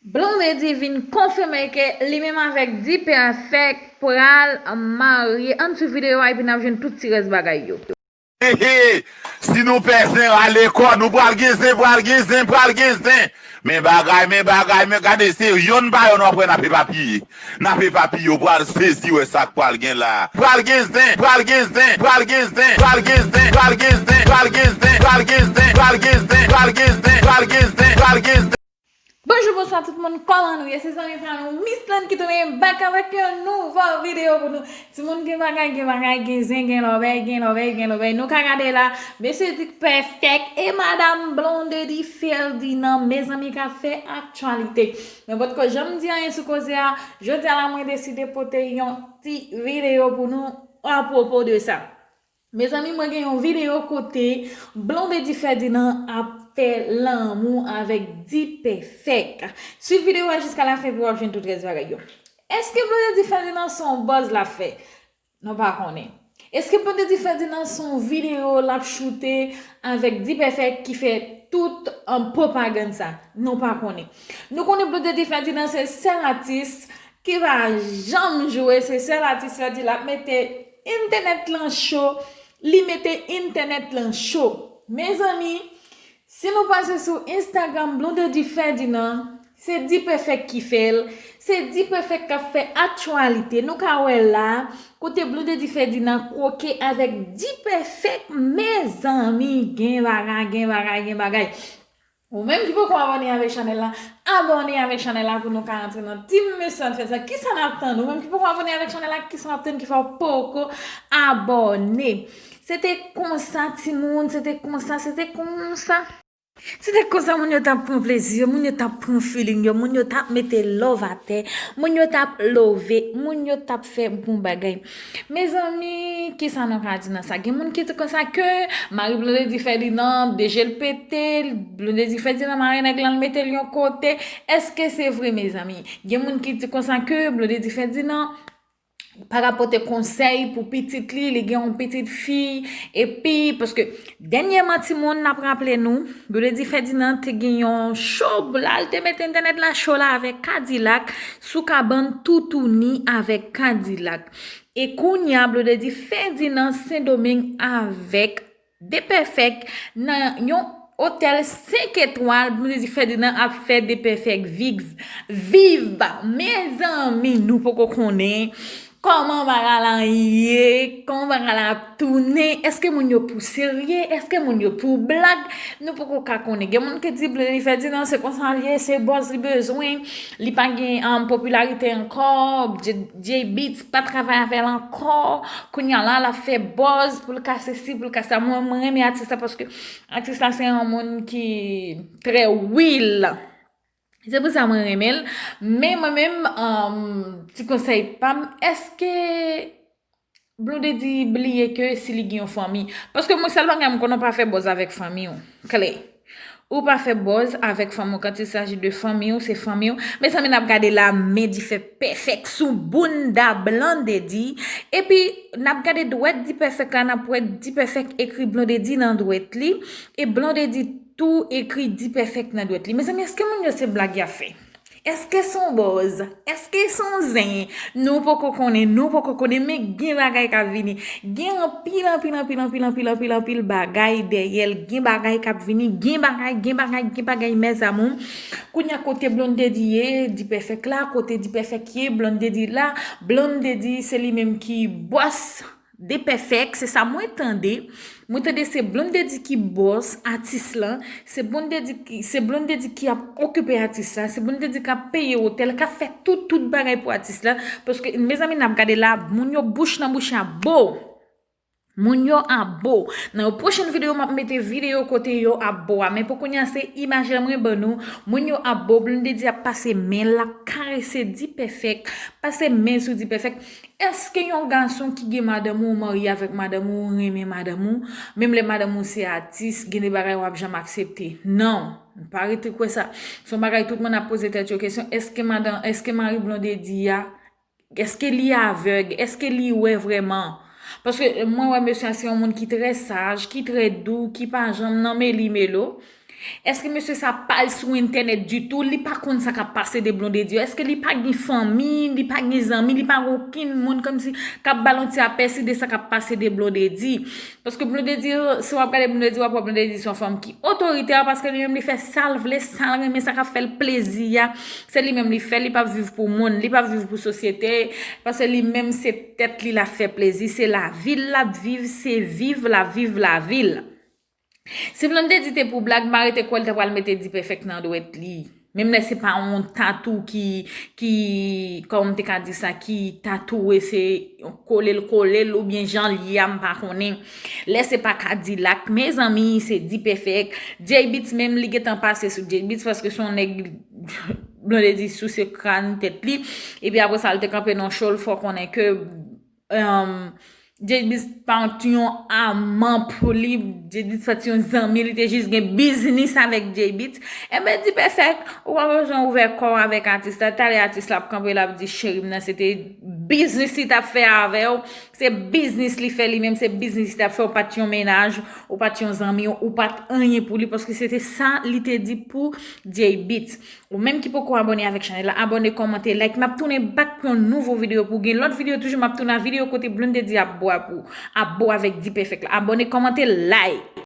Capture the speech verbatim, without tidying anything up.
Blondedy vin konfime ke li menm avèk D-Perfect pral marye. Ann swiv videyo a epi n ap jwenn tout ti rès bagay yo. Si nou pè zen, rale kò nou, pral gen zen, pral gen zen, pral gen zen. Men bagay, men bagay, men gade, se yonn pa yonn w ap wè n ap epapiye. N ap epapiye, w pral sezi wè sa k pral gen la. Pral gen zen, pral gen zen, pral gen zen, pral gen zen, pral gen zen, pral gen zen, pral gen zen, pral gen zen, pral gen zen, pral gen zen, pral gen zen, pral gen zen. Bonjou, bonswa tout moun, kòman nou ye? Se zanmi pa nou, Miss Lane ki tounen back avèk yon nouvo videyo pou nou. Timoun, gen bagay, gen bagay, gen zen, gen lòbèy, gen lòbèy, gen lòbèy. Nou ka gade la, mesye D-Perfect e madanm Blondedy Ferdinand, mezanmi, k ap fè aktyalite. Mwen potko janm di anyen sou koze a, jodi a la mwen deside pote yon ti videyo pou nou apwopo de sa. Mezanmi, mwen gen yon videyo kote Blondedy Ferdinand ap fè lanmou avèk D-Perfect. Swiv videyo a jiska lafen pou w ap jwenn tout rès bagay yo. Èske Blondedy Ferdinand se yon buzz l ap fè? Nou pa konnen. Èske Blondedy Ferdinand se yon videyo l ap choute avèk D-Perfect ki fè tout, um, pwopagann sa? Nou pa konnen. Nou konnen Blondedy Ferdinand se sèl atis ki pa janm jwe, se sèl atis la di l ap mete entènèt lan cho, li mete entènèt lan cho. Mezanmi, si nou pase sou Instagram Blondedy Ferdinand, se D-Perfect ki fè l, se D-Perfect k ap fè aktyalite. Nou ka wè la, kote Blondedy Ferdinand kwoke avèk D-Perfect, mezanmi, gen bagay, gen bagay, gen bagay. Ou menm ki poko abòne avèk chanèl la, abòne avèk chanèl la pou nou ka antre nan team Miss Lane fè sa. Kisa n ap tann? Ou menm ki poko abòne avèk chanèl la, kisa n ap tann ki fè w poko abòne? Se te konsa, timoun, se te konsa, se te konsa. Se te konsa moun yo t ap pran plezi yo, moun yo t ap pran feeling yo, moun yo t ap mete love atè, moun yo t ap love, moun yo t ap fè bon bagay. Mezanmi, kisa nou ka di nan sa? Gen moun ki di konsa ke mari Blondedy Ferdinand, de je l pete, Blondedy Ferdinand mare nèg lan, l mete l yon kote. Èske se vre, mezanmi? Gen moun ki di konsa ke Blondedy Ferdinand pa ka pote konsèy pou pitit li, li gen yon pitit fi, epi, paske dènyèman, timoun, n ap raple nou, Blondedy Ferdinand te gen yon cho, la l te mete entènèt la cho la avèk Kadilak, sou kabann toutouni avèk Kadilak. E kounye a, Blondedy Ferdinand Sendomeng avèk D-Perfect nan yon otèl senk etwal, Blondedy Ferdinand ap fè D-Perfect viv, viv. Mezanmi, nou poko konnen kòman bagay la ye, kòman bagay la ap tounen, èske moun yo pou serye, èske moun yo pou blag, nou poko ka konnen. Gen moun ki di Blondedy Ferdinand se konsa l ye, se buzz li bezwen, li pa gen, um, popilarite ankò, J-Beatz pa travay avè l ankò, kounye a la, l ap fè buzz pou l ka sesi, pou l ka sa. Mwen, mwen renmen atis la paske atis la se yon moun ki trè real. Se pou sa mwen renmen l. Men mwen menm, um, ti konsèy pa m, èske Blondedy bliye ke si li gen yon fanmi? Paske mwen sèl bagay m konnen, w pa fè buzz avèk fanmi w. Klè. Ou pa fè buzz avèk fanmi w. Quand il s'agit de fanmi w, se fanmi w. Mezanmi, n ap gade la, men D-Perfect sou bounda Blondedy. Epi, n ap gade dwèt D-Perfect la, n ap wè D-Perfect ekri Blondedy nan dwèt li. E Blondedy tou ekri D-Perfect nan dwèt li. Mezanmi, èske moun yo se blag y ap fè? Èske se yon buzz? Èske se yon zen? Nou poko konnen, nou poko konnen, men gen bagay k ap vini. Gen anpil, anpil, anpil, anpil, anpil, anpil, anpil bagay dèyè l. Gen bagay k ap vini, gen bagay, gen bagay, gen bagay, mes amours. Kounye a kote Blondedy ye, D-Perfect la, kote D-Perfect ye, Blondedy la. Blondedy se li menm ki bòs D-Perfect, se sa mwen tande. Mwen tande se Blondedy ki bòs atis lan, se Blondedy ki, se Blondedy ki ap okipe atis la, se Blondedy k ap peye otèl, k ap fè tout, tout bagay pou atis la. Paske, mezanmi, n ap gade la, moun yo bouch nan bouch a bo. Moun yo ap bo. Nan yon pwochèn videyo, m ap mete videyo kote yo ap bo a. Men pou kounye a, se imaj la mwen ban nou. Moun yo ap bo, Blondedy ap pase men l, l ap karese D-Perfect, pase men sou D-Perfect. Èske yon gason ki gen madanm ou, ou marye avèk madanm ou, ou renmen madanm ou, menm lè madanm ou se atis, gen de bagay w ap janm aksepte? Non, m pa rete kwè sa. Se yon bagay tout moun ap poze tèt yo kesyon, èske madanm, èske mari Blondedy a, èske li avèg, èske li wè vrèman? Paske mwen wè mesye a se yon moun ki trè saj, ki trè dou, ki pa janm nan meli melo. Èske mesye sa pa al sou entènèt ditou? Li pa konn sa k ap pase de Blondedy? Èske li pa gen fanmi? Li pa gen zanmi? Li pa gen okenn moun kòmsi k ap ba l yon ti apèsi de sa k ap pase de Blondedy? Paske Blondedy, si w ap gade Blondedy, w ap wè Blondedy se yon fanm ki otoritè, paske li menm li fè sa l vle, sa l renmen, sa k ap fè l plezi a. Se li menm li fè, li p ap viv pou moun, li p ap viv pou sosyete, paske li menm se tèt li l ap fè plezi, se lavi l l ap viv, se viv l ap viv lavi l. Si Blondedy te pou blag, m pa rete kwè l ta pral mete D-Perfect nan dwèt li. Menm lè se pa yon tatou ki, ki, kòman m te ka di sa, ki tatouwe, se kole l kole l oubyen jan l ye a, m pa konnen. Lè se pa Kadilak, mezanmi, se D-Perfect. Jay Beats menm, li gentan pase sou Jay Beats paske se yon nèg Blondedy souse kràn tèt li. Epi apre sa, l te kanpe nan show l, fò konnen ke um, Jay Beats pa t yon aman pou li, Jay Beats pa t yon zanmi, li te jis gen biznis avèk Jay Beats. Enben, D-Perfect, ou pa bezwen ouvè kò w avèk atis la. Talè atis la ap kanpe, l ap di, cheri m nan, se te biznis li t ap fè avè w. Se biznis li fè li menm, se biznis li t ap fè. Ou pa t yon mennaj, ou pa t yon zanmi, ou pa t anyen pou li, paske se te sa li te di pou Jay Beats. Ou menm ki poko abòne avèk chanèl la, abòne, kòmante, like. M ap tounen back pou yon nouvo videyo, pou gen lòt videyo toujou. M ap tounen a videyo kote Blondedy ap bo a pou, ap bo avèk D-Perfect la. Abòne, kòmante, like.